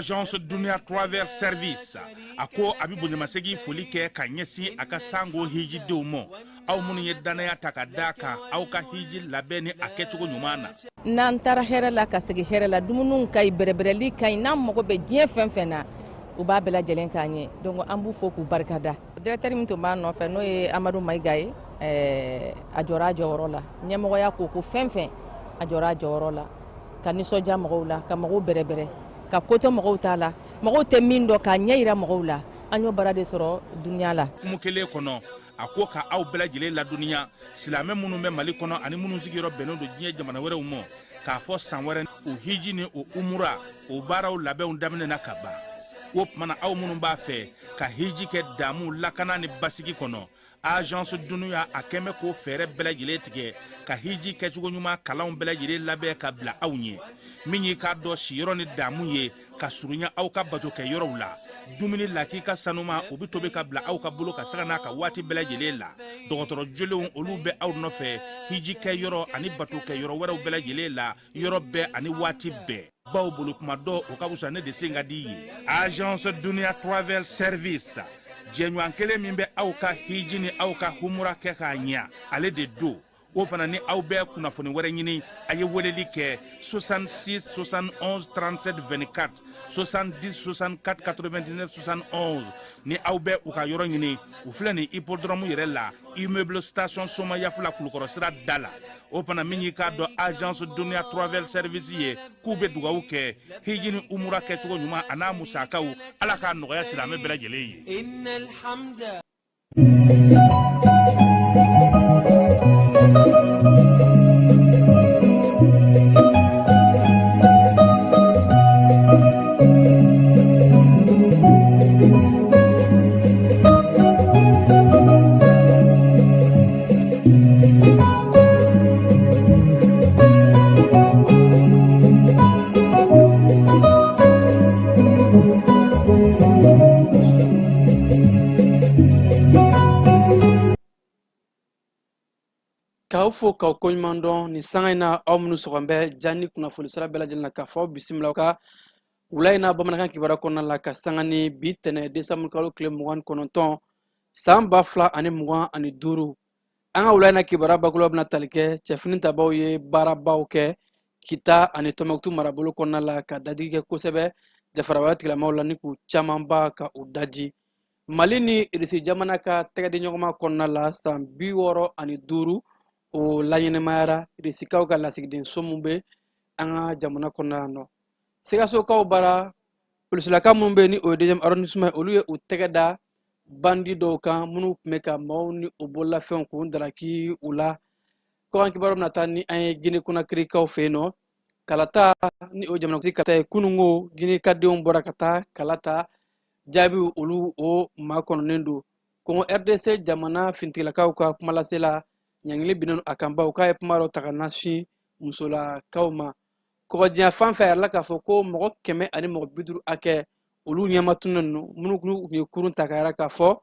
Agence Dunia Travel Service a ko a bɛ bonyamasegin foli kɛ ka ɲɛsin a ka sango hijidenw ma, aw minnu ye dannaya ta ka d'a kan aw ka hiji labɛn ni a kɛcogo ɲuman na. N'an taara hɛrɛ la ka segin hɛrɛ la, dumuniw ka ɲi, bɛrɛbɛrɛli ka ɲi, n'an mago bɛ diɲɛ fɛn fɛn na, u b'a bɛɛ lajɛlen k'an ye. Donc an b'u fo k'u barikada. Directeur min tun b'a nɔfɛ, n'o ye Amadu Mayiga ye, a jɔra a jɔyɔrɔ la. Ɲɛmɔgɔya ko ko fɛn fɛn, a jɔra a jɔyɔrɔ la, ka nisɔndiya mɔgɔw la, ka mɔgɔw bɛrɛbɛrɛ, ka ko to mɔgɔw t'a la, mɔgɔw tɛ min dɔn, k'a ɲɛ yira mɔgɔw la. An y'o baara de sɔrɔ dunuya la. Hukumu kelen kɔnɔ, a ko ka aw bɛɛ lajɛlen ladɔnniya, silamɛ minnu bɛ Mali kɔnɔ ani minnu sigiyɔrɔ bɛnnen don diɲɛ jamana wɛrɛw ma, k'a fɔ san wɛrɛ o hiji ni o umura o baaraw labɛnw daminɛna ka ban. O tuma na, aw minnu b'a fɛ ka hiji kɛ damu, lakana ni basigi kɔnɔ, Agence Dunuya a kɛn bɛ k'o fɛɛrɛ bɛɛ lajɛlen tigɛ ka hiji kɛcogo ɲuman kalanw bɛɛ lajɛlen labɛn ka bila aw ɲɛ. Min y'i k'a dɔn siyɔrɔ ni damu ye ka surunya aw ka bato kɛ yɔrɔw la, dumuni lakika sanuma o bɛ tobi ka bila aw ka bolo ka sanga n'a ka waati bɛɛ lajɛlen la. Dɔgɔtɔrɔ jolenw olu bɛ aw nɔfɛ hiji kɛ yɔrɔ ani bato kɛ yɔrɔ wɛrɛw bɛɛ lajɛlen la, yɔrɔ bɛɛ ani waati bɛɛ. Baw bolo kuma dɔ o ka fisa ne de sen ka di ye. Agence Dunia Travel Service, jɛɲɔgɔn kelen min bɛ aw ka hiji ni aw ka humura kɛ k'a ɲɛ, ale de don. O fana ni aw bɛ kunnafoni wɛrɛ ɲini, a ye weleli kɛ 66 71 37 24, 70 64 99 71. Ni aw bɛ u ka yɔrɔ ɲini, u filɛ nin hippodrome yɛrɛ la, immeuble station Somayafula, Kulukɔrɔ sira da la. O fana min y'i k'a dɔn Agence Dunia Travel Service ye, k'u bɛ dugawu kɛ hiji ni umura kɛcogo ɲuman a n'a musakaw, Ala k'a nɔgɔya silamɛ bɛɛ lajɛlen ye. K'aw fo k'aw koɲuman dɔn nin sanga in na, aw minnu sɔgɔn bɛ Jani kunnafoni sira bɛɛ lajɛlen na, k'a fɔ aw bisimila aw ka wula in na bamanankan kibaruya kɔnɔna la, ka sanga ni bi tɛnɛ desanburu kalo tile 29 san 2025. An ka wula in na kibaruya bakuruba bɛna tali kɛ cɛfini tabaw ye baarabaw kɛ Kita ani Tɔnbɔkutu marabolo kɔnɔna la, ka dadigi kɛ kosɛbɛ jafarawale tigilamaw la ni k'u camanba ka u daji. Mali ni Irisi jamana ka tɛgɛdiɲɔgɔnma kɔnɔna la, san 65 o laɲɛnɛmayara Irisikaw ka lasigidenso min bɛ an ka jamana kɔnɔna yan nɔ. Sikasokaw bara polisilaka minnu bɛ yen ni o ye deuxième arrondissement, olu ye u tɛgɛ da bandi dɔw kan minnu tun bɛ ka maaw ni u bololafɛnw k'u daraki u la. Kɔkan kibaru bɛna taa ni an ye Gine Konakirikaw fɛ yen nɔ, kalata ni o jamanakuntigi kalata ye kununko, Ginekadenw bɔra ka taa kala ta, jaabiw olu o makɔnɔnen don. Kongo RDC jamana finitigilakaw ka kumalasela ɲangili binnen a kan bawo k'a ye kuma dɔ ta ka ɲɛsin musolakaw ma. Kɔgɔjiya fan fɛ, a yirala k'a fɔ ko mɔgɔ kɛmɛ ani mɔgɔ bi duuru hakɛ olu ɲɛmatunnen don, minnu tun ye kurun ta ka yira k'a fɔ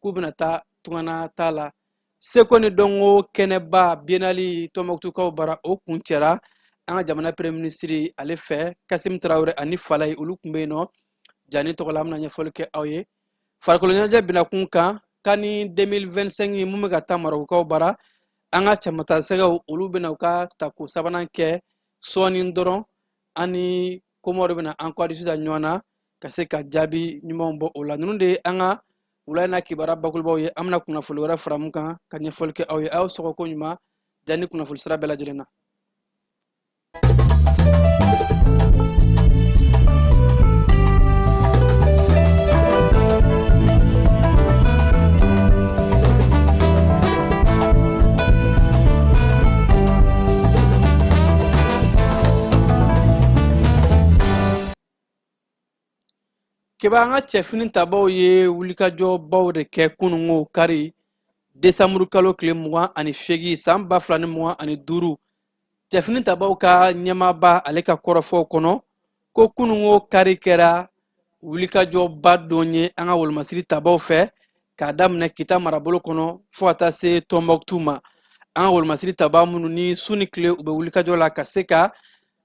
k'u bɛna taa tungana ta la. Seko ni dɔnko kɛnɛba biennale Tɔnbɔkutukaw bara, o kuncɛra an ka jamana premier ministre ale fɛ. Kasim Tarawele ani Falayi, olu tun bɛ yen nɔ Jani tɔgɔ la. An bɛna ɲɛfɔli kɛ aw ye farikolo ɲɛnajɛ binakun kan. CAN 2025 mun bɛ ka taa Marɔkukaw bara, an ka cɛmatasɛgɛw olu bɛna u ka tako sabanan kɛ sɔɔni dɔrɔn. An ni Komɔri bɛna an kɔ sisan ɲɔgɔn na ka se ka jaabi ɲumanw bɔ o la. Ninnu de ye an ka wula in na kibaruya bakurubaw ye. An bɛna kunnafoni wɛrɛ fara mun kan ka ɲɛfɔli kɛ aw ye. Aw sɔgɔ ko ɲuman Jani kunnafoni sira bɛɛ lajɛlen na. Keba, an ka cɛfini tabaw ye wulikajɔbaw de kɛ kunungo kari desanburu kalo tile 28 san 2025. Cɛfini tabaw ka ɲɛmaaba ale ka kɔrɔfɔw kɔnɔ, ko kunungo kari kɛra wulikajɔba don ye an ka wolomasiri tabaw fɛ, k'a daminɛ Kita marabolo kɔnɔ fo ka taa se Tɔnbɔkutu ma. An ka wolomasiri taba minnu ni su ni tile u bɛ wulikajɔ la ka se ka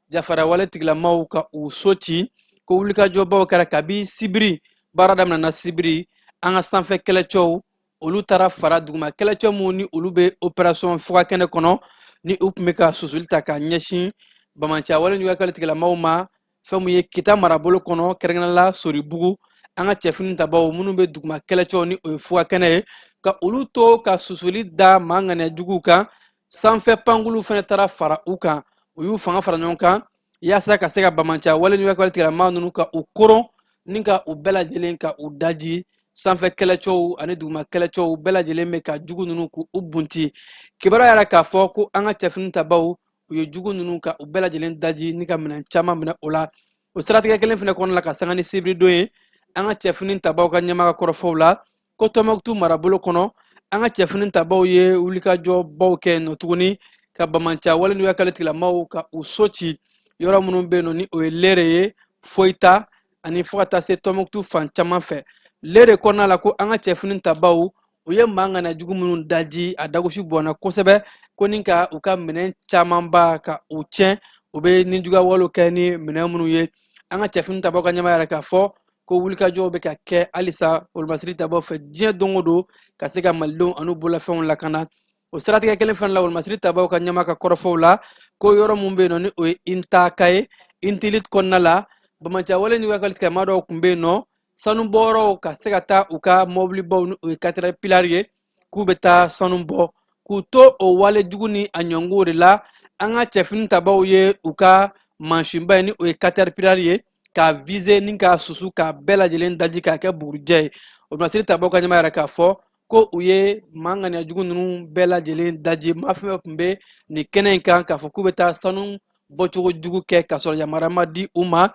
jafarawale tigilamaw ka u so ci, ko wulikajɔbaw kɛra kabi sibiri. Baara daminɛna sibiri. An ka sanfɛ kɛlɛcɛw, olu taara fara duguma kɛlɛcɛ minnu ni olu bɛ opération fuga kɛnɛ kɔnɔ, ni u tun bɛ ka susuli ta ka ɲɛsin bamanciya wale juguya kɛlɛ tigilamaw ma, fɛn mun ye Kita marabolo kɔnɔ, kɛrɛnkɛrɛnnenya la Soribugu. An ka cɛfini tabaw minnu bɛ duguma kɛlɛcɛw, ni o ye fuga kɛnɛ ye, ka olu to ka susuli da maa ŋaniya juguw kan, sanfɛ pankulu fana taara fara u kan. U y'u fanga fara ɲɔgɔn kan yaasa ka se ka bamanciya wale juguya kɛlɛ tigilama ninnu ka u koron ni ka u bɛɛ lajɛlen ka u daji. Sanfɛ kɛlɛcɛw ani duguma kɛlɛcɛw bɛɛ lajɛlen bɛ ka jugu ninnu k'u bunti. Kibaruya yɛrɛ k'a fɔ ko an ka cɛfini tabaw, u ye jugu ninnu ka u bɛɛ lajɛlen daji ni ka minɛn caman minɛ o la. O siratigɛ kelen fana kɔnɔna la, ka sanga ni sibiridon ye, an ka cɛfini tabaw ka ɲɛmaa ka kɔrɔfɔw la, ko Tɔnbɔkutu marabolo kɔnɔ, an ka cɛfini tabaw ye wulikajɔbaw kɛ nɔ tuguni ka bamanciya wale juguya kɛlɛ tigilamaw ka u so ci yɔrɔ minnu bɛ yen nɔ, ni o ye Lere ye, Foyita ani fo ka taa se Tɔnbɔkutu fan caman fɛ. Lere kɔnɔna la, ko an ka cɛfini tabaw, u ye maa ŋaniya jugu minnu daji, a dagosi bɔnna kosɛbɛ, ko ni ka u ka minɛn camanba ka u tiɲɛ, u bɛ nijuguya walew kɛ ni minɛn minnu ye. An ka cɛfini tabaw ka ɲɛmaa yɛrɛ k'a fɔ ko wulikajɔw bɛ ka kɛ halisa wolomasiri tabaw fɛ diɲɛ don o don ka se ka malidenw an'u bololafɛnw lakana. O siratigɛ kelen fana la, wolomasiri tabaw ka ɲɛmaa ka kɔrɔfɔw la, ko yɔrɔ mun bɛ yen nɔ, ni o ye Intaka ye, Intilit kɔnɔna la, bamanciya wale juguya kɛlɛ tigilama dɔw tun bɛ yen nɔ, sanubɔyɔrɔw ka se ka taa u ka mɔbilibaw, ni o ye Caterpillar ye, k'u bɛ taa sanu bɔ. K'u to o wale jugu ni a ɲɔngow de la, an ka cɛfini tabaw ye u ka mansinba ye, ni o ye Caterpillar ye, k'a viser ni k'a susu k'a bɛɛ lajɛlen daji k'a kɛ bugurijɛ ye. O masiri tabaw ka ɲɛmaa yɛrɛ k'a fɔ ko u ye maa ŋaniya jugu ninnu bɛɛ lajɛlen daji, maa fɛn fɛn tun bɛ nin kɛnɛ in kan k'a fɔ k'u bɛ taa sanu bɔcogo jugu kɛ k'a sɔrɔ yamaruya ma di u ma.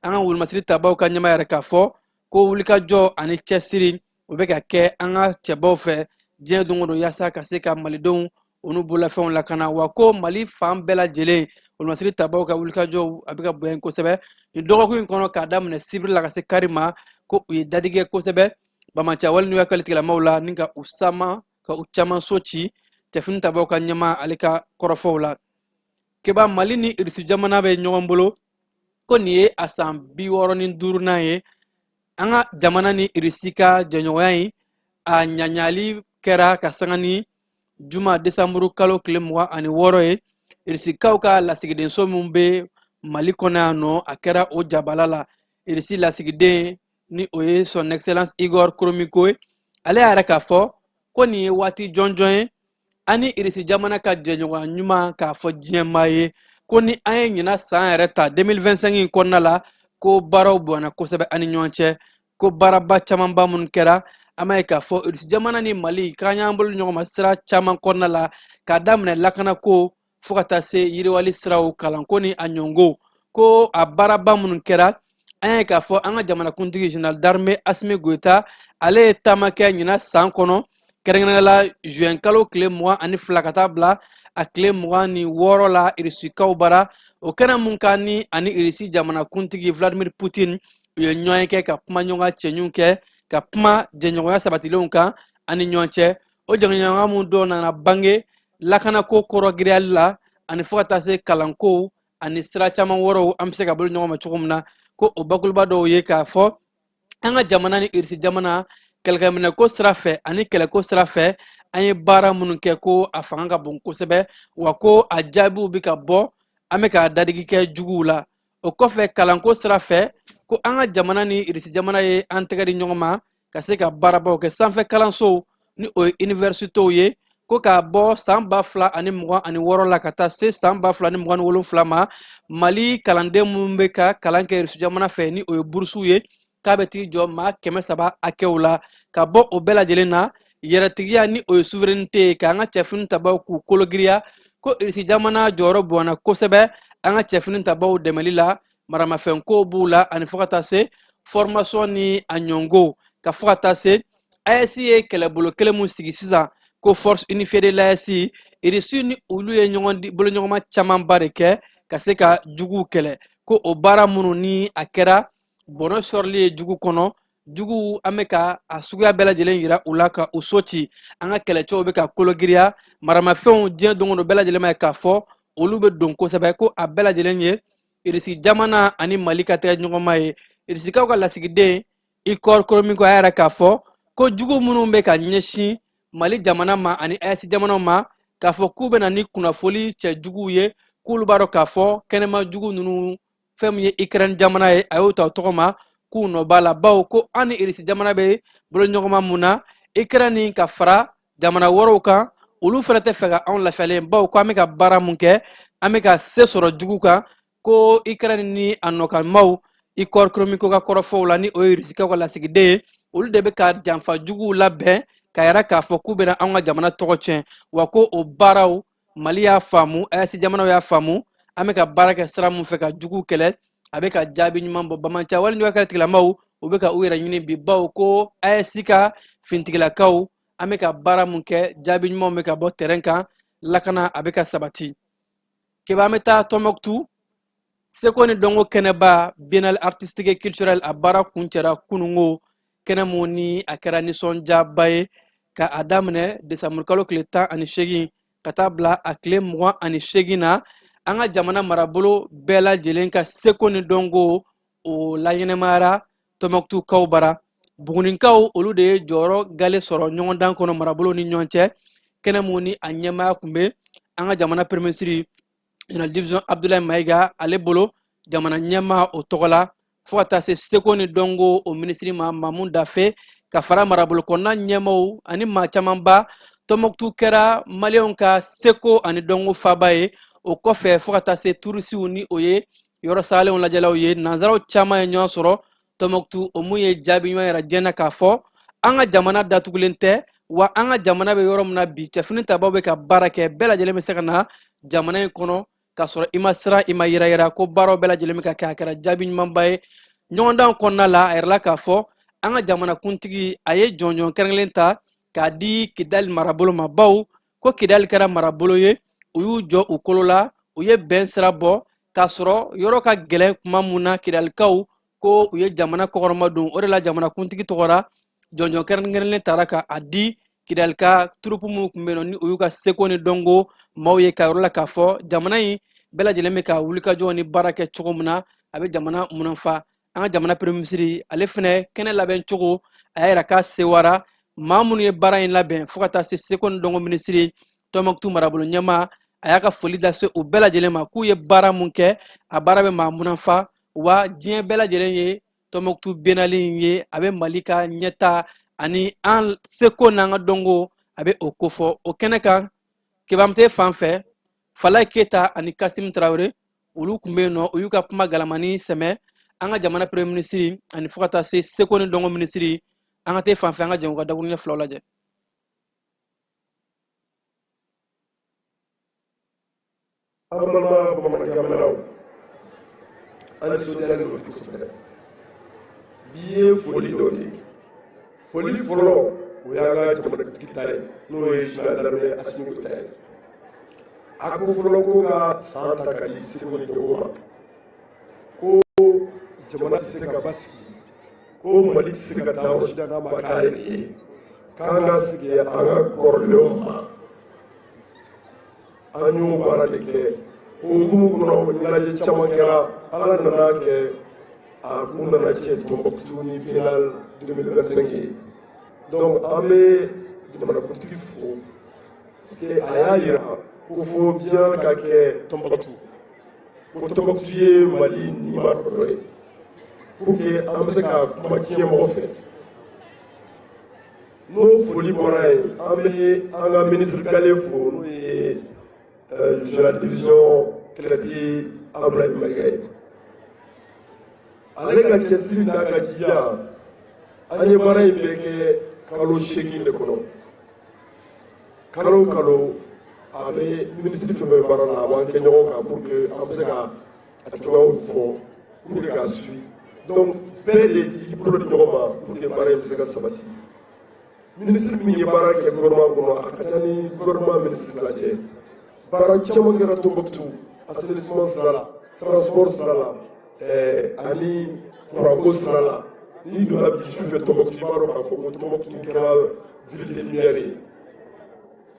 An ka wolomasiri tabaw ka ɲɛmaa yɛrɛ k'a fɔ ko wulikajɔ ani cɛsiri o bɛ ka kɛ an ka cɛbaw fɛ diɲɛ don o don yaasa ka se ka malidenw olu bololafɛnw lakana. Wa ko Mali fan bɛɛ lajɛlen, wolomasiri tabaw ka wulikajɔw a bɛ ka bonya kosɛbɛ nin dɔgɔkun in kɔnɔ, k'a daminɛ sibiri la ka se kari ma, ko u ye dadigi kɛ kosɛbɛ bamanciya wale juguya kɛlɛ tigilamaw la ni ka u sama ka u caman so ci. Cɛfini tabaw ka ɲɛmaa ale ka kɔrɔfɔw la, Keba, Mali ni Irisi jamana bɛ ɲɔgɔn bolo, ko nin ye a san 65nan ye. An ka jamana ni Irisi ka jɛɲɔgɔnya in, a ɲaɲali kɛra ka sanga ni juma desanburu kalo tile 26 ye, Irisikaw ka lasigidenso min bɛ Mali kɔnɔ yan nɔ, a kɛra o jabala la. Irisi lasigiden, ni o ye Son Excellence Igor Gromyko ye, ale y'a yɛrɛ k'a fɔ ko nin ye waati jɔnjɔn ye an ni Irisi jamana ka jɛɲɔgɔnya ɲuman k'a fɔ diɲɛmaa ye, ko ni an ye ɲina san yɛrɛ ta 2025 in kɔnɔna la, ko baaraw bonyana kosɛbɛ an ni ɲɔgɔn cɛ, ko baaraba camanba minnu kɛra. An b'a ye k'a fɔ Irisi jamana ni Mali k'an y'an bolo ɲɔgɔn ma sira caman kɔnɔna la, k'a daminɛ lakanako fo ka taa se yiriwali siraw, kalanko ni a ɲɔngo, ko a baaraba minnu kɛra. An ye k'a fɔ an ka jamanakuntigi général d'armée Asimi Goyita, ale ye taama kɛ ɲina san kɔnɔ, kɛrɛnkɛrɛnnenya la juin kalo tile 22 ka taa bila a tile 26 la Irisikaw bara. O kɛnɛ mun kan ni ani Irisi jamanakuntigi Vladimir Putin u ye ɲɔgɔn kɛ ka kuma ɲɔgɔn cɛɲuw kɛ, ka kuma jɛɲɔgɔnya sabatilenw kan ani ɲɔgɔn cɛ. O jɛɲɔgɔnya mun dɔw nana bange lakanako kɔrɔgiriyali la ani fo ka taa se kalanko ani sira caman wɛrɛw, an bɛ se ka bolo ɲɔgɔn ma cogo min na. Ko o bakuruba dɔw ye k'a fɔ an ka jamana ni Irisi jamana kɛlɛkɛminɛko sira fɛ ani kɛlɛko sira fɛ, an ye baara minnu kɛ, ko a fanga ka bon kosɛbɛ, wa ko a jaabiw bɛ ka bɔ, an bɛ ka dadigi kɛ juguw la. O kɔfɛ, kalanko sira fɛ, ko an ka jamana ni Irisi jamana ye an tɛgɛ di ɲɔgɔn ma ka se ka baarabaw kɛ sanfɛ kalansow, ni o ye iniwɛrisitew ye, ko k'a bɔ san 2026 la ka taa se san 2027 ma, Mali kalanden minnu bɛ ka kalan kɛ Irisi jamana fɛ, ni o ye burusuw ye, k'a bɛ t'i jɔ maa 300 hakɛw la. Ka bɔ o bɛɛ lajɛlen na, yɛrɛtigiya, ni o ye souveraineté ye, k'an ka cɛfini tabaw k'u kologiriya, ko Irisi jamana jɔyɔrɔ bonyana kosɛbɛ an ka cɛfini tabaw dɛmɛli la, maramafɛnko b'u la ani fo ka taa se Formation ni a ɲɔngo ka fo ka taa se AES ye kɛlɛbolo kelen mun sigi sisan ko Force unifiée de l'AES, Irisi ni olu ye ɲɔgɔn boloɲɔgɔnma camanba de kɛ ka se ka juguw kɛlɛ, ko o baara minnu ni a kɛra bɔnɛ sɔrɔli ye jugu kɔnɔ, juguw an bɛ ka a suguya bɛɛ lajɛlen yira u la ka u so ci. An ka kɛlɛcɛw bɛ ka kologiriya maramafɛnw diɲɛ don o don bɛɛ lajɛlen ma ye k'a fɔ olu bɛ don kosɛbɛ, ko a bɛɛ lajɛlen ye Irisi jamana ani Mali ka tɛgɛ ɲɔgɔnma ye. Irisikaw ka lasigiden Igor Gromyko a y'a yira k'a fɔ ko jugu minnu bɛ ka ɲɛsin Mali jamana ma ani AES jamanaw ma, k'a fɔ k'u bɛ na ni kunnafoli cɛ juguw ye, k'olu b'a dɔn k'a fɔ kɛnɛma jugu ninnu, fɛn min ye Ukraine jamana ye, a y'o ta o tɔgɔ ma k'u nɔ b'a la, bawo ko an ni Irisi jamana bɛ boloɲɔgɔnma mun na Ukraine ka fara jamana wɛrɛw kan, olu fana tɛ fɛ ka anw lafiyalen, bawo ko an bɛ ka baara mun kɛ, an bɛ ka se sɔrɔ jugu kan, ko Ukraine ni a nɔkanmaw, Igor Gromyko ka kɔrɔfɔw la, ni o ye Irisikaw ka lasigiden ye, olu de bɛ ka janfa juguw labɛn ka yira k'a fɔ k'u bɛna anw ka jamana tɔgɔ tiɲɛ, wa ko o baaraw Mali y'a faamu, AES jamanaw y'a faamu, an bɛ ka baara kɛ sira mun fɛ ka juguw kɛlɛ, a bɛ ka jaabi ɲuman bɔ. Banbaanciya wale ɲɔgɔn kɛlɛ tigilamaw, u bɛ ka u yɛrɛ ɲini bi, bawo ko AES ka fintigilakaw, an bɛ ka baara mun kɛ, jaabi ɲumanw bɛ ka bɔ terrain kan, lakana a bɛ ka sabati. Keba, an bɛ taa Tɔnbɔkutu. Seko ni dɔnko kɛnɛba Biennale artistique et culturelle, a baara kuncɛra kunungo. Kɛnɛ mun ni a kɛra nisɔndiyaba ye, ka a daminɛ desanburukalo tile 18 ka taa bila a tile 28 na, an ka jamana marabolo bɛɛ lajɛlen ka seko ni dɔnko o laɲɛnɛmayara Tɔnbɔkutukaw bara. Bugunikaw, olu de ye jɔyɔrɔ gale sɔrɔ ɲɔgɔndan kɔnɔ marabolo ni ɲɔgɔn cɛ. Kɛnɛ mun ni a ɲɛmaaya tun bɛ an ka jamana premier ministre général division Abdoulaye Mayiga ale bolo, jamana ɲɛmaa o tɔgɔ la, fo ka taa se seko ni dɔnko o minisiri ma Mamu Dafe, ka fara marabolo kɔnɔna ɲɛmaaw ani maa camanba. Tɔnbɔkutu kɛra maliyɛnw ka seko ani dɔnko faaba ye. O kɔfɛ, fo ka taa se turisiw, ni o ye yɔrɔ salenw lajɛlaw ye, nanzaraw caman ye ɲɔgɔn sɔrɔ Tɔnbɔkutu. O mun ye jaabi ɲuman yira diɲɛ na k'a fɔ an ka jamana datugulen tɛ, wa an ka jamana bɛ yɔrɔ min na bi, cɛfini tabaw bɛ ka baara kɛ, bɛɛ lajɛlen bɛ se ka na jamana in kɔnɔ k'a sɔrɔ i ma siran, i ma yira ko baaraw bɛɛ lajɛlen bɛ ka kɛ. A kɛra jaabi ɲumanba ye. Ɲɔgɔndan kɔnɔna la, a yirala k'a fɔ an ka jamanakuntigi a ye jɔnjɔn kɛrɛnkɛrɛnlen ta k'a di Kidali marabolo ma, bawo ko Kidali kɛra marabolo ye u y'u jɔ u kolo la, u ye bɛn sira bɔ k'a sɔrɔ yɔrɔ ka gɛlɛn kuma mun na, Kidalikaw ko u ye jamana kɔkɔrɔma don. O de la jamanakuntigi tɔgɔra jɔnjɔn kɛrɛnkɛrɛnlen tara ka a di Kidali ka turupu minnu tun bɛ yen nɔ, ni o y'u ka seko ni dɔnko maaw ye, ka yɔrɔ la k'a fɔ jamana in bɛɛ lajɛlen bɛ ka wulikajɔ ni baara kɛ cogo min na, a bɛ jamana munafa. An ka jamana premier ministre ale fɛnɛ, kɛnɛ labɛn cogo, a y'a yira k'a sewara maa minnu ye baara in labɛn, fo ka taa se seko ni dɔnko minisiri, Tɔnbɔkutu marabolo ɲɛmaa, a y'a ka foli lase u bɛɛ lajɛlen ma, k'u ye baara mun kɛ, a baara bɛ maa munafa, wa diɲɛ bɛɛ lajɛlen ye Tɔnbɔkutu Biennale in ye, a bɛ Mali ka ɲɛta ani an seko n'an ka dɔnko, a bɛ o kofɔ o kɛnɛ kan. Kebamute fan fɛ, Falaye Keta ani Kasim Tarawele, olu tun bɛ yen nɔ, u y'u ka kuma galamani sɛmɛ an ka jamana premier ministre ani fo ka taa se seko ni dɔnko minisiri. An ka te fan fɛ, an ka jɛn ka dakuruɲɛ filaw lajɛ. An balima bamanankanmɛnnaw, an nisɔndiyalen don kosɛbɛ. Bi ye foli dɔ de ye. Foli fɔlɔ, o y'an ka jamanatigi ta ye, n'o ye général d'armée Asimi Goyita ye. A ko fɔlɔ ko ka san ta ka di seko ni dɔnko ma, ko jamana tɛ se ka basigi, ko Mali tɛ se ka taa yɔrɔ si n'a ma k'a yɛrɛ ye, k'an ka segin an ka kɔrɔlenw ma. An y'o baara de kɛ. O hukumu kɔnɔ, ɲɛnajɛ caman kɛra. Ala nana kɛ a kun nana cɛ Tɔnbɔkutu ni Biennale 2025 ye. Donc an bɛ jamanakuntigi fo, parce que a y'a yira ko fo Biennale ka kɛ Tɔnbɔkutu, ko Tɔnbɔkutu ye Mali nima dɔ ye, pour que an bɛ se ka kuma diɲɛ mɔgɔ fɛ. N'o foli bɔra yen, an bɛ an ka ministre gale fo, n'o ye général division kɛlɛtigi Abdoulaye Mayiga ye. Ale ka cɛsiri n'a ka jija, an ye baara in bɛɛ kɛ kalo 8 de kɔnɔ. Kalo o kalo, a bɛ minisiri fɛn fɛn baara la, a b'an kɛ ɲɔgɔn kan pour que an bɛ se ka a cogoyaw fɔ pour que ka suit. Donc bɛɛ de y'i bolo di ɲɔgɔn ma pour que baara in bɛ se ka sabati. Ministre min ye baara kɛ gouvernement kɔnɔ, a ka ca ni gouvernement ministre tilancɛ. Baara caman kɛra Tombouctou, assainissement sira la, transport sira la, ani kuranko sira la. N'i donna bi su fɛ Tombouctou, i b'a dɔn k'a fɔ ko Tombouctou kɛra ville de lumière ye.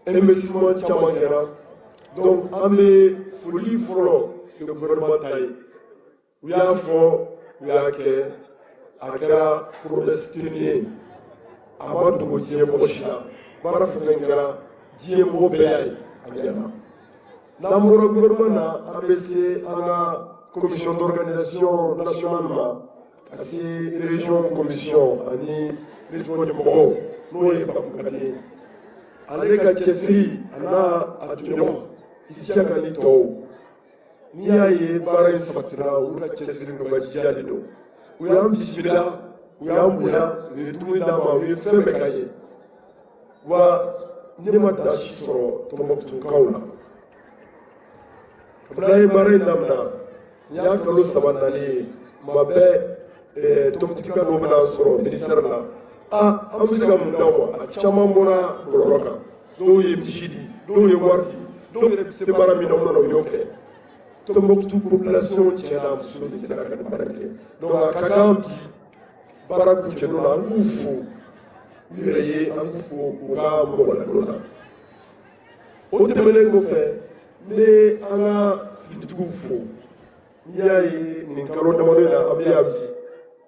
Investissement caman kɛra. Donc an bɛ foli fɔlɔ kɛ gouvernement ta ye. U y'a fɔ, u y'a kɛ, a kɛra promesse tenue ye. A ma dogo diɲɛ mɔgɔ si la. Baara fɛn fɛn kɛra, diɲɛ mɔgɔ bɛɛ y'a ye, a ɲɛna. N'an bɔra gouvernement na, an bɛ se an ka commission d'organisation nationale ma, ka se région commission ani région ɲɛmɔgɔw, n'o ye Bakumukate ye. Ale ka cɛsiri a n'a a tɔɲɔgɔn Isiaka ni tɔw, n'i y'a ye baara in sabatira, olu ka cɛsiri n'u ka jija de don. U y'an bisimila, u y'an bonya, u ye dumuni d'an ma, u ye fɛn bɛɛ k'an ye. Wa ne ma da si sɔrɔ Tɔnbɔkutukaw la. Kabini an ye baara in daminɛ, nin y'a kalo 3 nalen ye, tuma bɛɛ Tɔnbukutuka dɔw bɛna sɔrɔ ministère la. A an bɛ se ka mun d'aw ma? A caman bɔra bɔlɔlɔ kan. Dɔw ye misi di, dɔw ye wari di, dɔw yɛrɛ bɛ se baara min na, u nana u y'o kɛ. Tombouctou population cɛ n'a muso de jɛra ka nin baara kɛ. Donc a ka kan bi baara kuncɛ don na, an k'u fo u yɛrɛ ye, an k'u fo u ka mɔgɔ ladon na. O tɛmɛnen kɔfɛ, n bɛ an ka finitigiw fo. N'i y'a ye nin kalo damadɔ in na, an bɛ yan bi,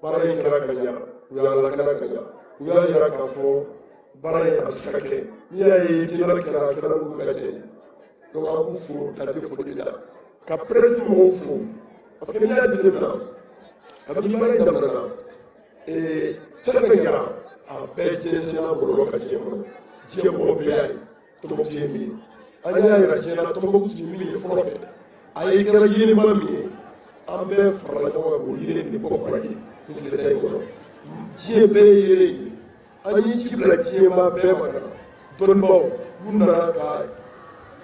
baara in kɛra ka ɲa, u y'an lakana ka ɲa, u y'a yira k'a fɔ baara in a bɛ se ka kɛ. N'i y'a ye biennale kɛra, a kɛra n'u ka jɛ ye. Donc an b'u fo dan tɛ foli la. Ka presse mɔgɔw fo, parce que n'i y'a jateminɛ, kabini baara in daminɛna, fɛn fɛn kɛra, a bɛɛ jɛnsɛnna bɔlɔlɔ kan diɲɛ kɔnɔ. Diɲɛ mɔgɔ bɛɛ y'a ye Tombouctou ye min ye. An y'a yira diɲɛ na Tombouctou ye min ye fɔlɔ fɛ. A ye kɛra yeelenba min ye, an bɛɛ farala ɲɔgɔn kan k'o yeelen de bɔ kura ye nin tile tan in kɔnɔ. Diɲɛ bɛɛ ye yeelen ye. An ye ci bila diɲɛmaa bɛɛ ma ka na. Dɔnnibaaw, u nana ka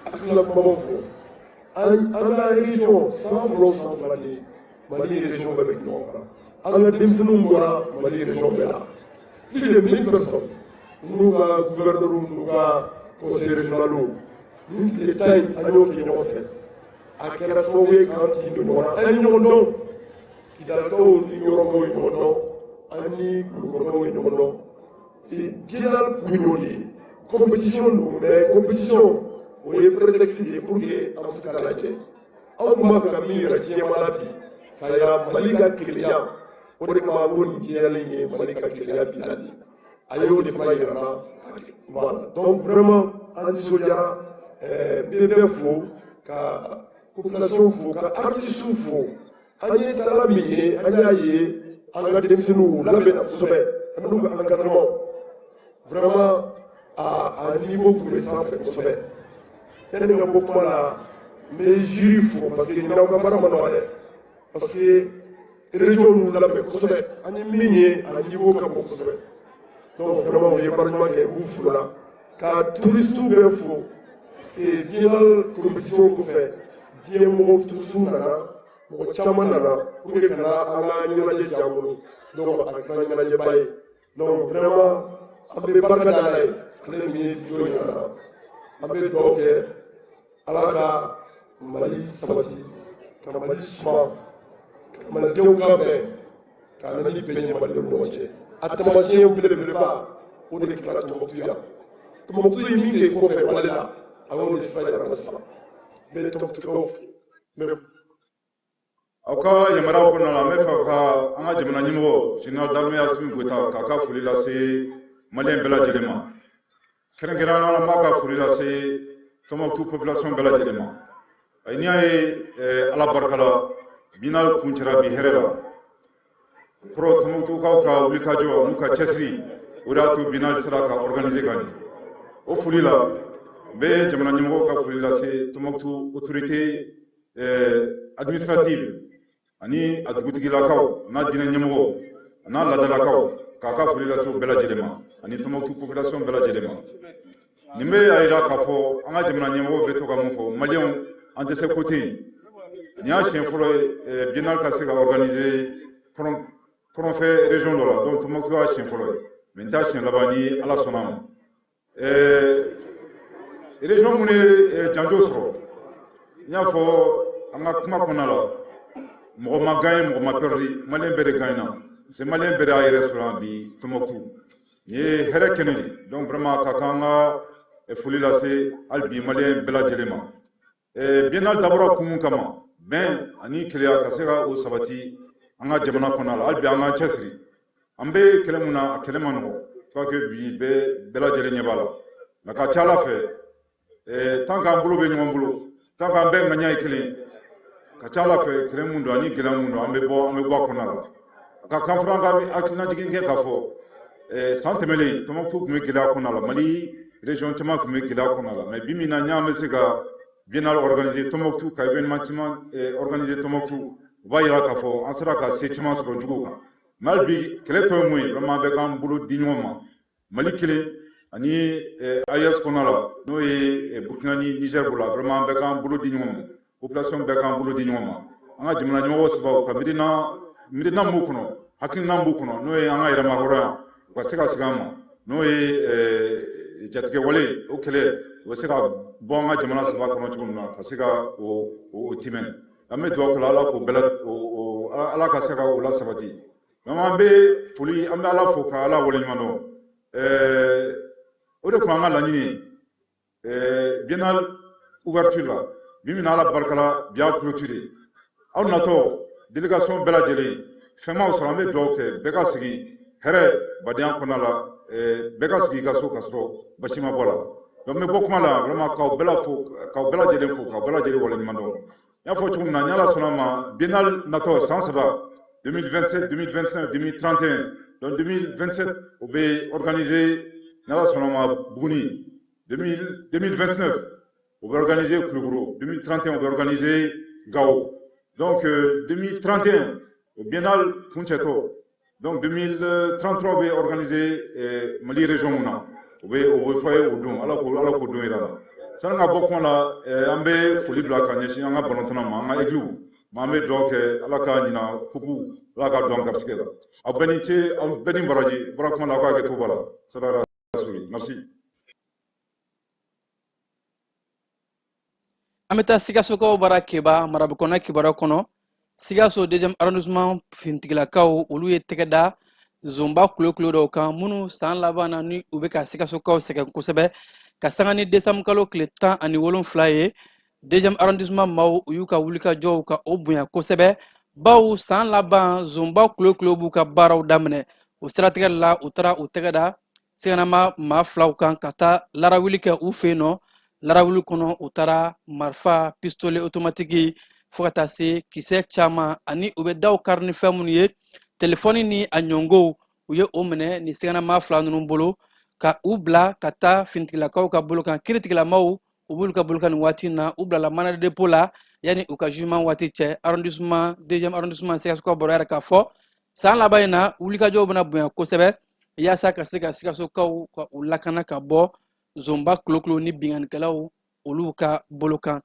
hakilina kumabaw fɔ. An ka région san fɔlɔ san fila de Mali région bɛɛ bɛ ɲɔgɔn kan. An ka denmisɛnninw bɔra Mali région bɛɛ la. Plus de 1000 personnes n'u ka gouverneur n'u ka conseil régional. Nin tile tan in, an y'o kɛ ɲɔgɔn fɛ. A kɛra sababu ye k'an tin don ɲɔgɔn na. An ye ɲɔgɔn dɔn. Kidalikaw ni Ɲɔrɔkaw ye ɲɔgɔn dɔn. An ni Kulukɔrɔkaw ye ɲɔgɔn dɔn. Biennale kun y'o de ye. Compétition don, mais compétition o ye prétexte de ye pour que an bɛ se ka lajɛ. Anw tun b'a fɛ ka min yira diɲɛmaa la bi, k'a yira Mali ka kelenya. O de kama ko nin biennale in ye Mali ka kelenya biennale ye. A y'o de fana yira n na. Voilà. Donc vraiment an nisɔndiyara. N bɛ bɛɛ fo, ka population fo, ka artistes fo. An ye taala min ye, an y'a ye an ka denmisɛnninw labɛnna kosɛbɛ, an n'u ka encadrement. Vraiment a niveau tun bɛ sanfɛ kosɛbɛ. Yanni ka bɔ kuma la, n bɛ jury fo parce que ɲinan aw ka baara ma nɔgɔ dɛ. Parce que région y'u labɛn kosɛbɛ. An ye min ye, a niveau ka bon kosɛbɛ. Donc vraiment u ye baara ɲuman kɛ, u b'u fo la. Ka touristes bɛɛ fo. Parce que biennale compétition kɔfɛ, diɲɛ mɔgɔw touristes nana, mɔgɔ caman nana pour que ka na an ka ɲɛnajɛ diya an bolo. Donc a kɛra ɲɛnajɛba ye. Donc vraiment an bɛ barika da Ala ye, ale min ye don yira an na. An bɛ dugawu kɛ Ala ka Mali sabati, ka Mali suma, ka Malidenw kan bɛn, ka na ni bɛn ye Malidenw ni ɲɔgɔn cɛ. A taamasiyɛn belebeleba, o de kɛra Tombouctou yan. Tombouctou ye min kɛ kɔfɛ wale la, a y'o de sira yira an na sisan. N bɛ Tombouctukaw fo. N bɛ Aw ka yamaruyaw kɔnɔna la, n bɛ fɛ ka an ka jamana ɲɛmɔgɔ général d'armée Assimi Goïta k'a ka foli lase maliyɛn bɛɛ lajɛlen ma. Kɛrɛnkɛrɛnnenya la, n b'a ka foli lase Tombouctou population bɛɛ lajɛlen ma. N'i y'a ye Ala barika la, biennale kuncɛra bi hɛrɛ la, kɔrɔ Tombouctukaw ka wulikajɔ n'u ka cɛsiri, o de y'a to biennale sera ka organiser ka ɲɛ. O foli la, n bɛ jamana ɲɛmɔgɔw ka foli lase Tombouctou autorité administrative ani a dugutigilakaw n'a diinɛ ɲɛmɔgɔw n'a laadalakaw, k'a ka foli lase u bɛɛ lajɛlen ma ani Tombouctou population bɛɛ lajɛlen ma. Nin bɛ a yira k'a fɔ an ka jamana ɲɛmɔgɔw bɛ to ka mun fɔ maliyɛnw, an tɛ se ko tɛ yen. Nin y'a siɲɛ fɔlɔ ye biennale ka se ka organiser. Kɔrɔnfɛ région dɔ la, donc Tombouctou y'a siɲɛ fɔlɔ ye, mais n t'a siɲɛ laban ni Ala sɔnna a ma. Région minnu ye janjo sɔrɔ, n y'a fɔ an ka kuma kɔnɔna la, mɔgɔ ma gagné, mɔgɔ ma perdu, malien bɛɛ de gagne na, parce que malien bɛɛ de y'a yɛrɛ sɔrɔ yan bi Tombouctou. Nin ye hɛrɛ kɛnɛ de, donc vraiment ka kan an ka foli lase hali bi malien bɛɛ lajɛlen ma. Biennale dabɔra kun mun kama? Bɛn ani keleya ka se ka o sabati an ka jamana kɔnɔna la. Hali bi an k'an cɛsiri, an bɛ kɛlɛ mun na, a kɛlɛ ma nɔgɔ, je crois que bi bɛɛ lajɛlen ɲɛ b'a la, mais ka ca Ala fɛ, tant qu'an bolo bɛ ɲɔgɔn bolo, tant qu'an bɛɛ ŋaniya ye kelen, ka ca Ala fɛ, kɛlɛ mun don ani gɛlɛya mun don, an bɛ bɔ a kɔnɔna la. A ka kan fana an ka hakilinajigin kɛ k'a fɔ san tɛmɛnen, Tombouctou tun bɛ gɛlɛya kɔnɔna la, Mali région caman tun bɛ gɛlɛya kɔnɔna la, mais bi min na ɲ'an bɛ se ka biennale organiser Tombouctou, ka événement caman organiser Tombouctou, o b'a yira k'a fɔ an sera ka se caman sɔrɔ juguw kan. Mais hali bi kɛlɛ tɔ ye mun ye? Vraiment, an bɛ k'an bolo di ɲɔgɔn ma, Mali kelen ani AES kɔnɔna la, n'o ye Burkina ni Niger bolo la. Vraiment, an bɛɛ k'an bolo di ɲɔgɔn ma, population bɛɛ k'an bolo di ɲɔgɔn ma, an ka jamana ɲɛmɔgɔ sababu ka miirina, miirina b'u kɔnɔ, hakilina b'u kɔnɔ, n'o ye an ka yɛrɛma hɔrɔnya, u ka se ka segin an ma, n'o ye jatigɛwale, o kɛlɛ u bɛ se ka bɔ an ka jamana saba kɔnɔ cogo min na, ka se ka o timɛ. An bɛ dugawu kɛ Ala k'o bɛɛ la, Ala ka se ka o la sabati. An bɛ foli, an bɛ Ala fo ka Ala waleɲuman dɔn. O de tun an ka laɲini ye biennale ouverture la. Bi min na, Ala barika la, bi y'a clôture. Aw natɔ, délégation bɛɛ lajɛlen, fɛn m'aw sɔrɔ, an bɛ dugawu kɛ bɛɛ ka segin hɛrɛ badenya kɔnɔna la, bɛɛ ka sigi i ka so ka sɔrɔ basi ma bɔ la. Donc n bɛ bɔ kuma la, vraiment k'aw bɛɛ la fo, k'aw bɛɛ lajɛlen fo, k'aw bɛɛ lajɛlen waleɲuman dɔn. N y'a fɔ cogo min na, ni Ala sɔnna ma, biennale natɔ san saba, 2027, 2029, 2031, donc 2027 o bɛ organiser ni Ala sɔnna ma Buguni, 2029 o bɛ organiser Kulukoro, 2031 o bɛ organiser Gao. Donc 2031 o biennale kuncɛtɔ, donc 2033 bɛ organiser Mali région mun na, o bɛ fɔ ye o don. Ala k'o don yira la. Sani ka bɔ kuma la, an bɛ foli bila ka ɲɛsin an ka balontanna ma, an ka équipe ma. An bɛ dugawu kɛ Ala ka ɲina kupu, Ala ka don an garisigɛ la. Aw bɛɛ ni ce, aw bɛɛ ni baraji. Bɔra kuma la, aw k'a kɛ to ba la. Sadara merci. An bɛ taa Sikasokaw bara Keba marabukɔnɔ kibaruya kɔnɔ. Sikaso deuxième arrondissement fintigilakaw, olu ye tɛgɛ da zonba kulokulo dɔw kan minnu san laban na ni u bɛ ka Sikasokaw sɛgɛn kosɛbɛ. Ka sanga ni décembre kalo tile 17 ye, deuxième arrondissement maaw, u y'u ka wulikajɔw ka o bonya kosɛbɛ, baw san laban zonba kulokulo b'u ka baaraw daminɛ. O siratigɛ la, u taara u tɛgɛ da siganama maa filaw kan ka taa larawuli kɛ u fɛ yen nɔ. Larawuli kɔnɔ, u taara marifa pistolet automatique, fo ka taa se kisɛ caman, ani u bɛ daw kari ni fɛn minnu ye, telefɔni ni a ɲɔngow, u ye o minɛ ni siganama fila ninnu bolo ka u bila ka taa fintigilakaw ka bolo kan. Kiritigilamaw, u b'olu ka bolo kan nin waati in na. U bilala mandat de dépôt la yanni u ka jugement waati cɛ. Arrondissement, deuxième arrondissement Sikasokaw bɔra yɛrɛ k'a fɔ san laban in na, wulikajɔw bɛna bonya kosɛbɛ yaasa ka se ka Sikasokaw ka u lakana ka bɔ zonba kulokulo ni binkannikɛlaw olu ka bolo kan.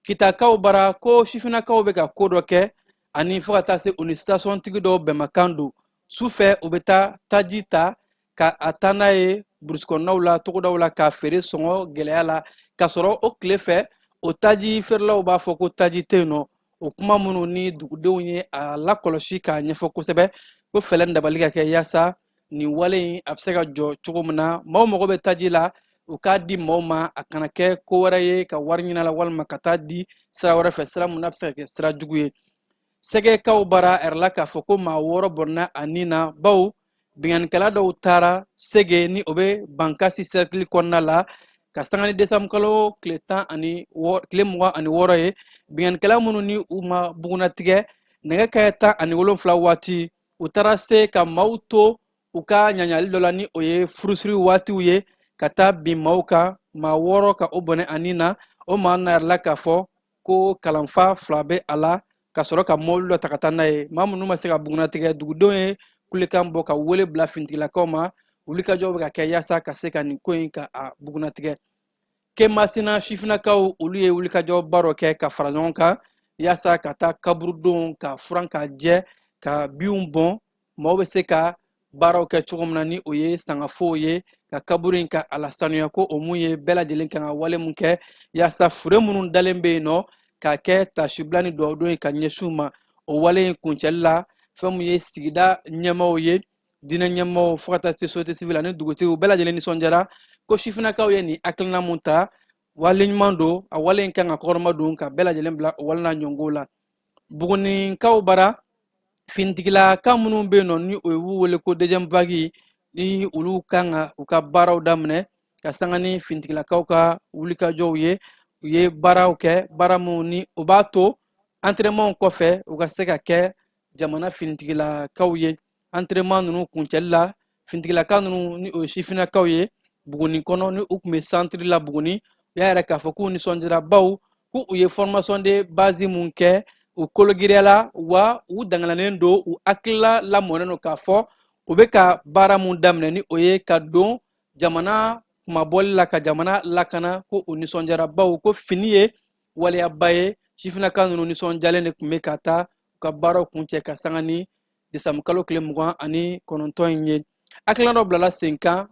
Kitakaw bara ko sifinnakaw bɛ ka ko dɔ kɛ, ani fo ka taa se u ni station-tigi dɔw bɛnmakan don, su fɛ u bɛ taa taji ta ka a taa n'a ye burusikɔnɔnaw la, togodaw la, k'a feere sɔngɔ gɛlɛya la, k'a sɔrɔ o tile fɛ o taji feerelaw b'a fɔ ko taji tɛ yen nɔ. O kuma minnu ni dugudenw ye a lakɔlɔsi k'a ɲɛfɔ kosɛbɛ, ko fɛɛrɛ dabali ka kɛ yaasa nin wale in a bɛ se ka jɔ cogo min na. Maaw mago bɛ taji la, u k'a di maaw ma, a kana kɛ ko wɛrɛ ye ka wari ɲini a la, walima ka taa di sira wɛrɛ fɛ, sira mun n'a bɛ se ka kɛ sira jugu ye. Sɛgɛkaw bara a yɛrɛ la k'a fɔ ko maa wɔɔrɔ bɔnna a nin na, bawo binkannikɛla dɔw taara Sege ni o bɛ Bankasi cercle kɔnɔna la, ka sanga ni décembre kalo tile tan ani tile 26 ye. Binkannikɛla minnu ni u ma bugunnatigɛ, nɛgɛ kanɲɛ 17 waati, u taara se ka maaw to u ka ɲaɲali dɔ la, ni o ye furusiri waatiw ye, ka taa bin maaw kan, maa wɔɔrɔ ka o bɔnɛ a nin na. O maa na yɛrɛ la k'a fɔ ko kalanfa fila bɛ a la, ka sɔrɔ ka mɔbili dɔ ta ka taa n'a ye. Maa minnu ma se ka bugunnatigɛ, dugudenw ye kulekan bɔ ka wele bila finitigilakaw ma. Wulikajɔw bɛ ka kɛ yaasa ka se ka nin ko in ka a bugunnatigɛ. Kemasina sifinnakaw, olu ye wulikajɔba dɔ kɛ ka fara ɲɔgɔn kan yaasa ka taa kaburudon ka furan ka jɛ, ka binw bɔn. Maaw bɛ se ka baaraw kɛ cogo min na, ni o ye sangafow ye, ka kaburu in ka a lasanuya, ko o mun ye bɛɛ lajɛlen kan ka wale mun kɛ yaasa fure minnu dalen bɛ yen nɔ k'a kɛ tasibila ni dugawudon ye ka ɲɛsin u ma. O wale in kuncɛli la, fɛn mun ye sigida ɲɛmaaw ye, diinɛ ɲɛmaaw, fo ka taa se société civile ani dugutigiw, bɛɛ lajɛlen nisɔndiyara ko sifinnakaw ye nin hakilina mun ta, wale ɲuman don. A wale in kan ka kɔkɔrɔma don ka bɛɛ lajɛlen bila o wale n'a ɲɔngow la. Bugunikaw bara, finitigilaka minnu bɛ yen nɔ, ni o y'u wele ko deuxième vague, ni olu kan ka u ka baaraw daminɛ ka sanga ni finitigilakaw ka wulikajɔw ye. U ye baaraw kɛ, baara minnu ni o b'a to entraînement kɔfɛ u ka se ka kɛ jamana finitigilakaw ye. Entraînement ninnu kuncɛli la, finitigilaka ninnu, ni o ye sifinnakaw ye Buguni kɔnɔ, ni u tun bɛ centre la Buguni, u y'a yira k'a fɔ k'u nisɔndiyara, bawo k'u u ye formation de base mun kɛ, u kologiriyala wa u dangananen don, u hakilila lamɔnen don k'a fɔ u bɛ ka baara mun daminɛ, ni o ye ka don jamana kunmabɔli la, ka jamana lakana, ko u nisɔndiyara, bawo ko fini ye waleyaba ye. Sifinnaka ninnu nisɔndiyalen de tun bɛ ka taa u ka baaraw kuncɛ ka sanga ni desanburukalo tile 29 in ye. Hakilina dɔ bilala sen kan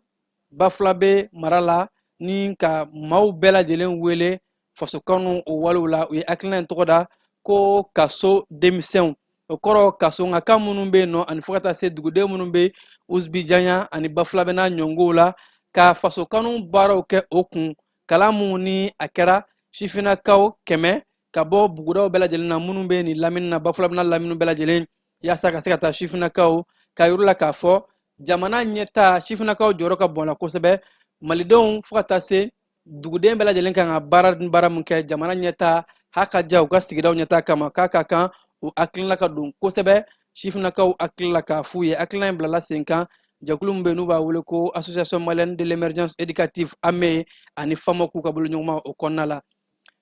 Bafulabe mara la ni ka maaw bɛɛ lajɛlen wele fasokanu o walew la. U ye hakilina in tɔgɔ da ko kaso denmisɛnw, o kɔrɔ kaso nka kan minnu bɛ yen nɔ, ani fo ka taa se duguden minnu bɛ Usubijanya ani Bafulabe n'a ɲɔngow la, ka fasokanu baaraw kɛ o kun. Kalan mun ni a kɛra sifinnakaw 100 ka bɔ bugudaw bɛɛ lajɛlen na minnu bɛ nin lamini na, Bafulabe n'a lamini bɛɛ lajɛlen, yaasa ka se ka taa sifinnakaw ka yɔrɔ la k'a fɔ jamana ɲɛtaa, sifinnakaw jɔyɔrɔ ka bon la kosɛbɛ. Malidenw fo ka taa se duguden bɛɛ lajɛlen kan ka baara ni baara min kɛ jamana ɲɛtaa ha ka ja u ka sigidaw ɲɛtaa kama, k'a ka kan u hakilina ka don kosɛbɛ sifinnakaw hakili la k'a f'u ye. Hakilina in bilala sen kan jɛkulu min bɛ yen n'u b'a wele ko Association malienne de l'émergence éducative, AME, ani FAMOC ka boloɲɔgɔnma o kɔnɔna la.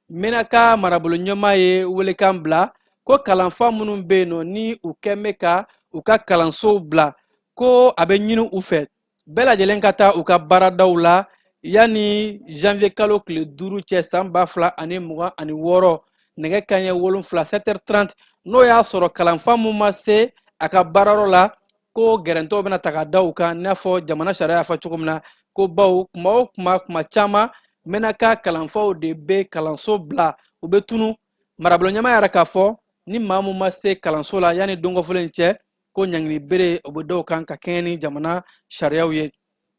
Menaka marabolo ɲɛmaa ye welekan bila ko kalanfa minnu bɛ yen nɔ, ni u kɛn bɛ ka u ka kalansow bila, ko a bɛ ɲini u fɛ bɛɛ lajɛlen ka taa u ka baaradaw la yanni janvier kalo tile 5 cɛ san 2026, nɛgɛ kanɲɛ 7, 7h30. N'o y'a sɔrɔ kalanfa mun ma se a ka baarayɔrɔ la, ko gɛrɛntɛw bɛna ta ka da u kan, i n'a fɔ jamana sariya y'a fɔ cogo min na, ko bawo kuma o kuma, kuma caman Menaka kalanfaw de bɛ kalanso bila, u bɛ tunu. Marabolo ɲɛmaa yɛrɛ k'a fɔ ni maa mun ma se kalanso la yanni don kofɔlen cɛ, ko ɲangili bere o bɛ dɔw kan ka kɛɲɛ ni jamana sariyaw ye.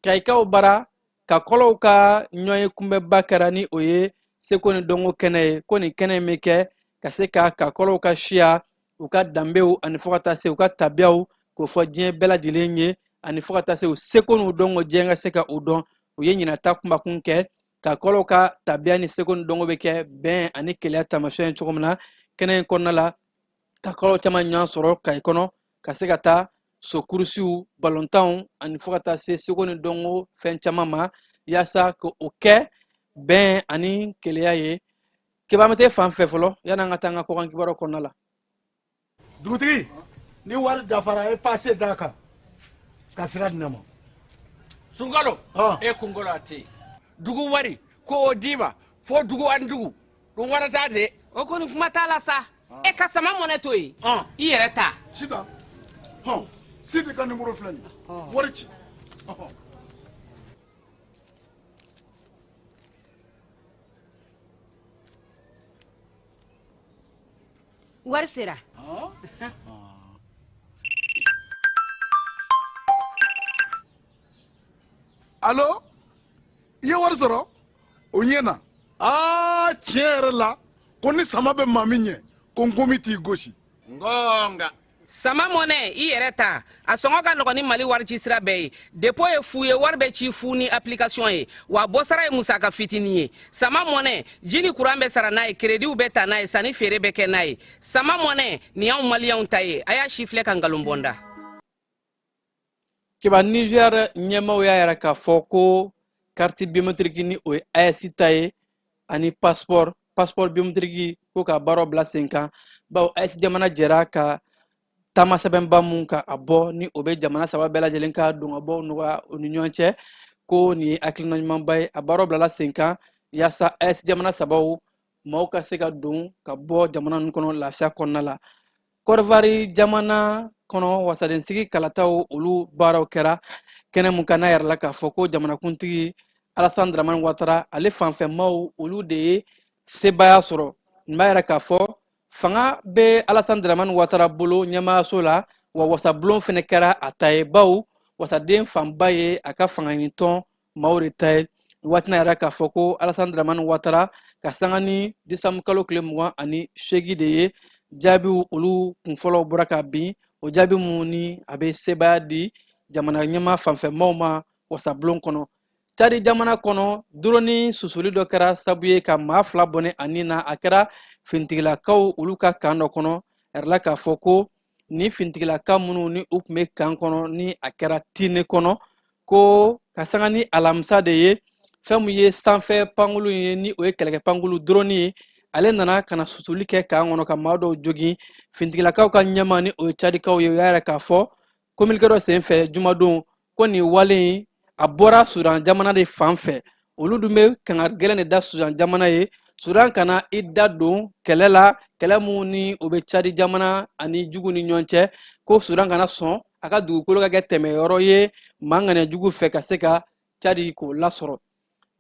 Kayikaw bara, kakɔlɔw ka ɲɔgɔnye kunbɛba kɛra, ni o ye seko ni dɔnko kɛnɛ ye, ko nin kɛnɛ in bɛ kɛ ka se ka kakɔlɔw ka siya, u ka danbew, ani fo ka taa se u ka tabiyaw k'o fɔ diɲɛ bɛɛ lajɛlen ye, ani fo ka taa se u seko n'u dɔnko diɲɛ ka se ka u dɔn. U ye ɲinata kunbakun kɛ kakɔlɔw ka tabiya ni seko ni dɔnko bɛ kɛ bɛn ani kelenya taamasiyɛn ye cogo min na. Kɛnɛ in kɔnɔna la, kakɔlɔw caman ɲɔgɔn sɔrɔ Kayi kɔnɔ ka se ka taa sokurusiw, balontanw, ani fo ka taa se seko ni dɔnko fɛn caman ma, yaasa ka o kɛ bɛn ani kelenya ye. Keba, an bɛ fan fɛ fɔlɔ yanni an ka taa an ka kɔkan kibaruyaw kɔnɔna la. Dugutigi, ni wari dafara, e pase d'a kan ka sira di ne ma. Sunkalo, e kunkolo a tɛ yen. Dugu wari ko o d'i ma fo dugu ani dugu ɗum warata de. O kɔni kuma t'a la sa. E ka sama mɔnɛ to yen, i yɛrɛ ta. Sitan, hɔn, Sidi ka nimoro filɛ nin ye, wari ci. Wari sera. Alo, i ye wari sɔrɔ, o ɲɛna. Aa, tiɲɛ yɛrɛ la, ko ni sama bɛ maa min ɲɛ, ko nkomi t'i gosi. Ngonga. Sama mɔnɛ, i yɛrɛ ta, a sɔngɔ ka nɔgɔn ni Mali wari ci sira bɛɛ ye. Dépôt ye fu ye, wari bɛ ci fu ni application ye, wa bɔsara ye musaka fitinin ye. Sama mɔnɛ, ji ni kuran bɛ sara n'a ye, créditw bɛ ta n'a ye, sanni feere bɛ kɛ n'a ye. Sama mɔnɛ nin y'anw maliyɛnw ta ye. A y'a si filɛ ka nkalon bɔ n da. Keba, Niger ɲɛmaaw y'a yira k'a fɔ ko carte biométrique, ni o ye AES ta ye, ani passeport biométrique, ko ka baaraw bila sen kan, bawo AES jamana jɛra ka taama sɛbɛnba mun ka a bɔ, ni o bɛ jamana saba bɛɛ lajɛlen ka don ka bɔ nɔgɔya u ni ɲɔgɔn cɛ, ko nin ye hakilina ɲumanba ye. A baaraw bilala sen kan yaasa AES jamana sabaw maaw ka se ka don ka bɔ jamana ninnu kɔnɔ lafiya kɔnɔna la. Kɔdiwari jamana kɔnɔ, wasadensigi kalataw olu baaraw kɛra kɛnɛ mun kan, n'a yɛrɛ la k'a fɔ ko jamanakuntigi Alassane Dramane Ouattara, ale fanfɛmaw olu de ye sebaaya sɔrɔ. Nin b'a yɛrɛ k'a fɔ fanga bɛ Alassane Dramane Ouattara bolo ɲɛmaayaso la, wa wasabulon fɛnɛ kɛra a ta ye, bawo wasaden fanba ye a ka fangaɲinitɔn maaw de ta ye. Waati n'a yɛrɛ k'a fɔ ko Alassane Dramane Ouattara, ka sanga ni desanburu kalo tile 28 de ye, jaabiw olu kunfɔlɔw bɔra ka bin, o jaabi mun ni a bɛ sebaaya di jamana ɲɛmaa fanfɛmaw ma wasabulon kɔnɔ. Cadi jamana kɔnɔ, drone susuli dɔ kɛra sabu ye ka maa 2 bɔnɛ a ni na. A kɛra finitigilakaw olu ka kan dɔ kɔnɔ. A yɛrɛla k'a fɔ ko ni finitigilaka minnu ni u tun bɛ kan kɔnɔ, ni a kɛra Tine kɔnɔ, ko ka sanga ni alamisa de ye, fɛn min ye sanfɛ pankulu ye, ni o ye kɛlɛkɛ pankulu drone ye, ale nana ka na susuli kɛ kan kɔnɔ ka maa dɔw jogin. Finitigilakaw ka ɲɛmaa, ni o ye cadikaw ye, u y'a yɛrɛ k'a fɔ communiqué dɔ senfɛ jumadon ko nin wale in a bɔra Sudan jamana de fan fɛ. Olu dun bɛ kangari gɛlɛn de da Sudan jamana ye, Sudan kana i da don kɛlɛ la, kɛlɛ mun ni o bɛ Cadi jamana ani jugu ni ɲɔgɔn cɛ, ko Sudan kana sɔn a ka dugukolo ka kɛ tɛmɛyɔrɔ ye maa ŋaniya jugu fɛ ka se ka Cadi k'o lasɔrɔ.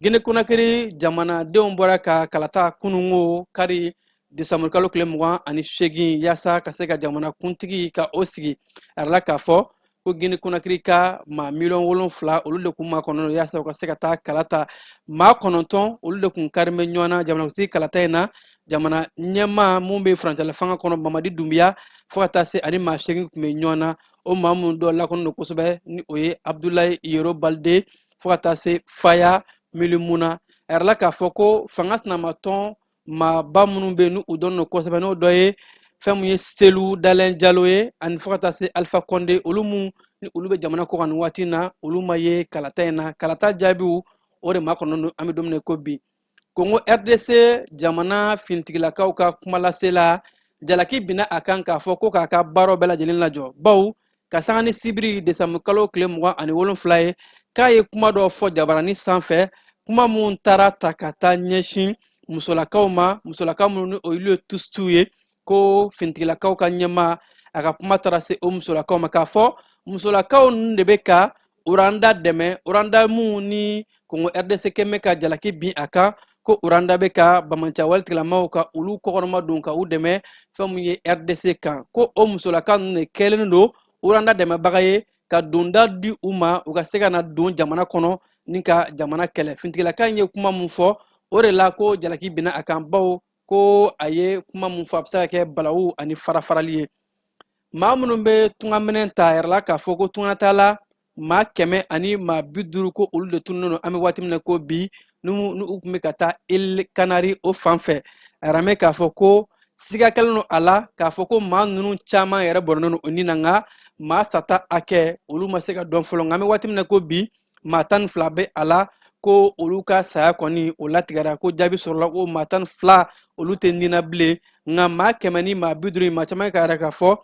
Gine Konakiri jamanadenw bɔra ka kalata kunungo kari desanburu kalo tile 28, yaasa ka se ka jamana kuntigi ka o sigi. A yirala k'a fɔ ko Gine Konakiri ka maa miliyɔn 7 olu de kun makɔnɔ yaasa u ka se ka taa kalata. Maa 9 olu de kun kari bɛ ɲɔgɔn na jamanakuntigi kalata in na, jamana ɲɛmaa mun bɛ furancɛla fanga kɔnɔ, Mamadi Dunbiya, fo ka taa se ani maa 8 kun bɛ ɲɔgɔn na. O maa minnu dɔ lakɔnnen don kosɛbɛ, ni o ye Abdulayi Yero Balde, fo ka taa se Faya Milimuna. A yirala k'a fɔ ko fanga sinamatɔn maaba minnu bɛ yen, n'u dɔnnen don kosɛbɛ, n'o dɔ ye fɛn mun ye Selu Dalɛn Jalo ye, ani fo ka taa se Alpha Konde, olu mun ni olu bɛ jamana kɔ kan nin waati in na, olu ma ye kalata in na. Kalata jaabiw o de makɔnɔnen don an bɛ don min na ko bi. Kongo RDC jamana finitigilakaw ka kumalasela, jalaki binna a kan k'a fɔ ko k'a ka baaraw bɛɛ lajɛlen lajɔ, bawo ka sanga ni sibiri desanburu kalo tile 27 ye, k'a ye kuma dɔ fɔ jabarani sanfɛ, kuma mun taara ta ka taa ɲɛsin musolakaw ma, musolakaw minnu ni olu ye tusiw ye, ko finitigilakaw ka ɲɛmaa a ka kuma taara se o musolakaw ma k'a fɔ musolakaw ninnu de bɛ ka Rwanda dɛmɛ, Rwanda mun ni Kongo RDC kɛmɛ ka jalaki bin a kan ko Rwanda bɛ ka banbaanciya tigilamaw ka olu kɔkɔrɔma don ka u dɛmɛ fɛn mun ye RDC kan, ko o musolaka ninnu de kɛlen don Rwanda dɛmɛbaga ye ka donda di u ma u ka se ka na don jamana kɔnɔ ni ka jamana kɛlɛ. Finitigilaka in ye kuma mun fɔ, o de la ko jalaki binna a kan, bawo ko a ye kuma mun fɔ, a bɛ se ka kɛ balawu ani farafarali ye. Maa minnu bɛ tungaminɛn ta, a yɛrɛ la k'a fɔ ko tungatala maa 150 ko olu de tununnen don an bɛ waati min na ko bi, ni u tun bɛ ka taa Îles Canaries o fan fɛ. A yɛrɛ mɛn k'a fɔ ko siga kɛlen don a la k'a fɔ ko maa ninnu caman yɛrɛ bɔnɛnen don o ni na, nka maa sata hakɛ olu ma se ka dɔn fɔlɔ. Nka an bɛ waati min na ko bi, maa 12 bɛ a la ko olu ka saya kɔni o latigɛra, ko jaabi sɔrɔla ko maa 12 olu tɛ ni na bilen. Nka maa 150, maa caman k'a yɛrɛ k'a fɔ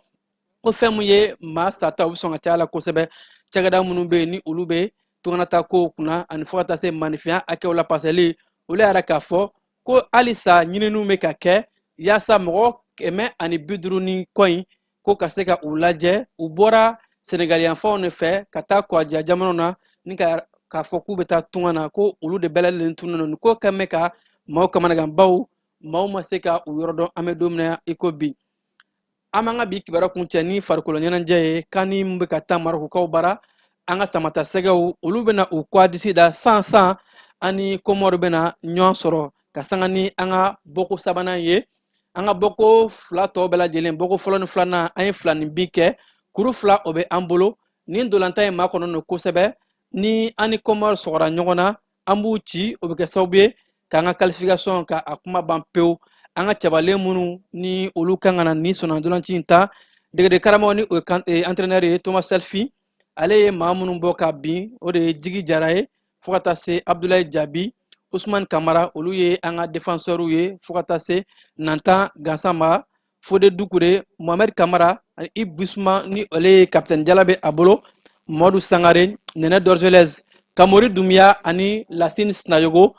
ko fɛn mun ye maa sata, u bɛ sɔn ka caya la kosɛbɛ. Cakɛda minnu bɛ yen ni olu bɛ tunganata kow kunna ani fo ka taa se maninfinya hakɛw la pasɛli, olu y'a yira k'a fɔ ko halisa ɲininiw bɛ ka kɛ yaasa mɔgɔ 150 ni kɔ in ko ka se ka u lajɛ. U bɔra Senegali yanfanw de fɛ ka taa kɔdiya jamanaw na ni k'a fɔ k'u bɛ taa tunga na, ko olu de bɛɛ lajɛlen tununnen don. Nin ko kɛn bɛ ka maaw kamanagan, bawo maaw ma se ka u yɔrɔ dɔn an bɛ don min na i ko bi. An b'an ka bi kibaruya kuncɛ ni farikolo ɲɛnajɛ ye. CAN min bɛ ka taa Marɔkukaw bara, an ka samata sɛgɛw olu bɛna u kɔdisi da san san ani Komɔri bɛna ɲɔgɔn sɔrɔ ka sanga ni an ka bɔko sabanan ye. An ka bɔko 2 tɔ bɛɛ lajɛlen, bɔko fɔlɔ ni filanan, an ye 2 ni bin kɛ, kuru 2 o bɛ an bolo. Nin ntolantan in makɔnɔnen don kosɛbɛ. Ni an ni Komɔri sɔgɔra ɲɔgɔn na, an b'u ci, o bɛ kɛ sababu ye k'an ka qualification ka a kuma ban pewu. An ka cɛbalen minnu ni olu kan ka na nin sɔnna in ta, degeden karamɔgɔ ni o ye entraîneur ye, Thomas Saintfiet, ale ye maa minnu bɔ ka bin, o de ye Jigi Jara ye, fo ka taa se Abdoulaye Jabi, Usman Kamara, olu ye an ka défenseurs ye, fo ka taa se Nantan Gansama, Fode Dukure, Mohamed Kamara ani Yves Bissouma ni ale ye capitaine jala bɛ a bolo, Modou Sangare, Nene Dorgelès, Kamori Doumbia ani Lassine Sinayogo.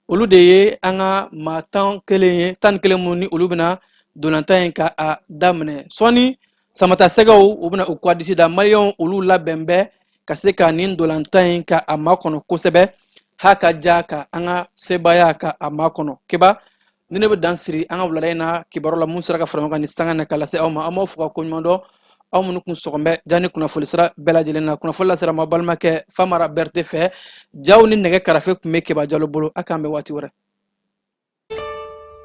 Olu de ye an ka maa 11 ye, 11 minnu ni olu bɛna ntolantan in ka a daminɛ sɔɔni. Samata Sɛgɛw, u bɛna u kura disi da. Maliyɛnw, olu labɛn bɛ ka se ka nin ntolantan in ka a makɔnɔ kosɛbɛ, ha ka ja ka an ka sebaaya ka a makɔnɔ. Keba ni ne bɛ dan siri an ka wulada in na kibaru la, mun sera ka fara ɲɔgɔn kan ni sanga na ka lase aw ma. An b'aw fo ka koɲuman dɔn, aw minnu kun sɔgɔn bɛ Jani kunnafoni sira bɛɛ lajɛlen na. Kunnafoni lasera ma balimakɛ Famara Bɛrite fɛ, jaw ni nɛgɛ karafe tun bɛ Keba Jalo bolo. A k'an bɛn waati wɛrɛ.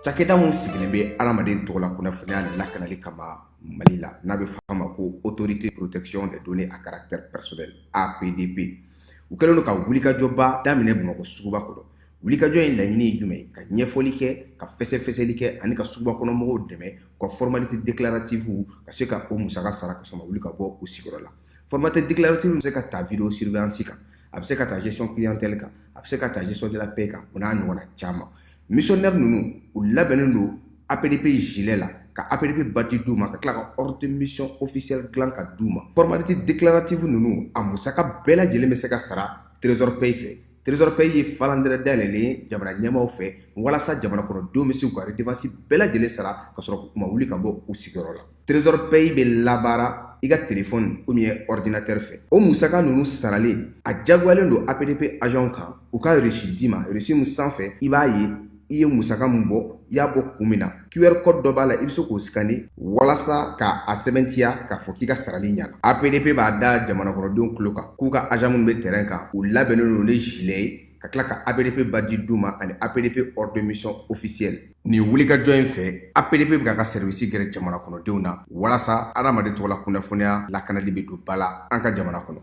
Cakɛda min sigilen bɛ adamaden tɔgɔla kunnafoniya lakanali kama Mali la, n'a bɛ fɔ a ma ko Autorité de protection des données à caractère personnel, APDP, u kɛlen don ka wulikajɔba daminɛ Bamakɔ suguba kɔnɔ. Wulikajɔ in laɲini ye jumɛn ye? Ka ɲɛfɔli kɛ, ka fɛsɛfɛsɛli kɛ ani ka suguba kɔnɔ mɔgɔw dɛmɛ u ka formalité déclarative ka se ka o musaka sara ka sɔrɔ wuli ka bɔ u sigiyɔrɔ la. Formalité déclarative bɛ se ka ta vidéo surveillance kan, a bɛ se ka ta gestion clientèle kan, a bɛ se ka ta gestion de la paie kan, o n'a ɲɔgɔnna caman. Missionnaire ninnu, u labɛnnen don APDP gilet la, ka APDP badge d'u ma, ka tila ka ordre de mission officielle dilan ka d'u ma. Formalité déclarative ninnu, a musaka bɛɛ lajɛlen bɛ se ka sara Trésor Pay fɛ. Trésor Pay ye falandɛrɛ dayɛlɛlen ye jamana ɲɛmaaw fɛ walasa jamana kɔnɔdenw bɛ se k'u ka redevance bɛɛ lajɛlen sara ka sɔrɔ u ma wuli ka bɔ u sigiyɔrɔ la. Trésor Pay bɛ labaara i ka téléphone ou bien ordinateur fɛ. O musaka ninnu saralen, a diyagoyalen don APDP agent kan u ka reçu d'i ma, reçu min sanfɛ i b'a ye i ye musaka min bɔ, i y'a bɔ kun min na. QR code dɔ b'a la, i bɛ se k'o scanner walasa ka a sɛbɛntiya k'a fɔ k'i ka sarali ɲana. APDP b'a da jamana kɔnɔdenw tulo kan k'u ka agent minnu bɛ terrain kan, u labɛnnen don ni gilet ye, ka tila ka APDP badge d'u ma ani APDP ordre de mission officielle. Nin wulikajɔ in fɛ, APDP bɛ k'a ka service gɛrɛ jamana kɔnɔdenw na walasa adamaden tɔgɔla kunnafoniya lakanali bɛ don ba la an ka jamana kɔnɔ.